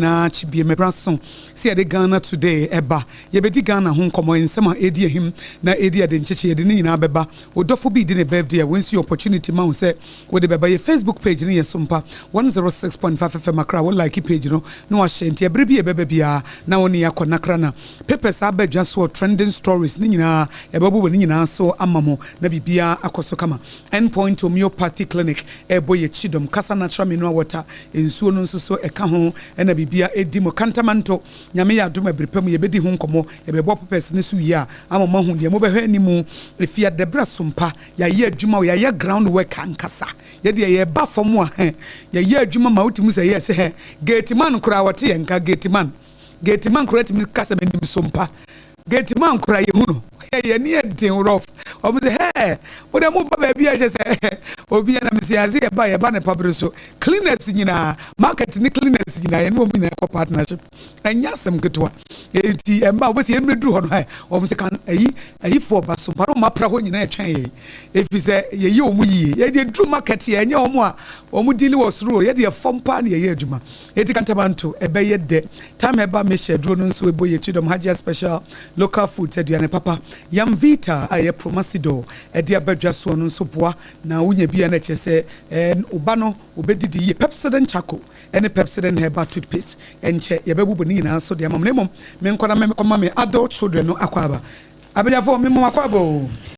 Nyinaa kyi bie mɛbra so sɛ yɛde Ghana Today ɛba. Yɛbɛdi Ghana ho nkɔmmɔ, nsɛm a ɛdi ahim na ɛdi ade nkyekye, yɛde ne nyinaa bɛba. Wodɔfo bi di ne birthday a, wɔnsi opportunity ma wo sɛ wode bɛba. Yɛ Facebook page no yɛ Sompa 106.5 FM Accra. Wo like page no na wahyɛ, nti ɛberɛ bi yɛbɛba biara na wo ne yɛakɔ nakra na papers aba adwa soɔ, trending stories ne nyinaa yɛbɛbobɔ ne nyinaa so ama mo na biribiara akɔ so kama. Endpoint Homeopathy Clinic ɛbɔ yɛ kyidɔm kasa. Natural mineral water nsuo no nso so ɛka ho, ɛna biribia ɛdi mu kantamanto. Nyame yɛ adom, abere pa mu yɛbɛdi ho nkɔmmɔ, yɛbɛbɔ papers no so wie a ama mo ahu deɛ mobɛhwɛ animu. Ɛfi adɛbrɛ Sompa yɛayɛ adwuma, yɛayɛ ground work ankasa. Yɛdeɛ yɛba fam a yɛyɛ adwuma ma wotumi sɛ yɛ sɛ gate man koraa wɔte yɛn nka. Gate man, gate man koraa tumi kasa m'anim. Sompa gate man koraa yɛhu no, yɛni yɛ den rough. Ɔmo sɛ hɛɛ mo de mo ba baabi a kyɛ sɛ obi yɛ na mesi ase yɛba ne pabere so. Cleaners nyinaa, market ne cleaners nyinaa, yɛne wɔn nyinaa kɔ partnership. Ɛnyɛ asɛm ketewa. Eti ɛmba wɔsi yɛn duru hɔ no hɛ, wɔn sɛ kan ɛyi ɛyifoɔ ba so mparo wɔn apra hɔ nyinaa ɛtwɛn yɛn, efi sɛ yɛyi wɔn yie. Yɛde duru market yɛ, ɛnyɛ wɔn a wɔn deal wɔ soro, yɛde yɛ fam paa na yɛyɛ adwuma. Eti kantamanto ɛbɛyɛ dɛ time ɛba mehyɛ duro no nso ebo yɛ kyidɔm. Hajia Special Local Food, aduane papa, Yam Vita a ɛyɛ Promasidor ɛde abadwa soɔ no nso boa na wonya bi a na kyerɛ sɛ ɔba no obɛdidi yie. Pepsodent Charcoal ɛne Pepsodent Herbal Toothpaste ɛnkyɛ yɛbɛbobɔ ne nyinaa so deɛ ama mo. Na mmom menkɔ na mekɔma me adult children no akɔ aba. Abadwafoɔ, memmɔ akɔ aba o.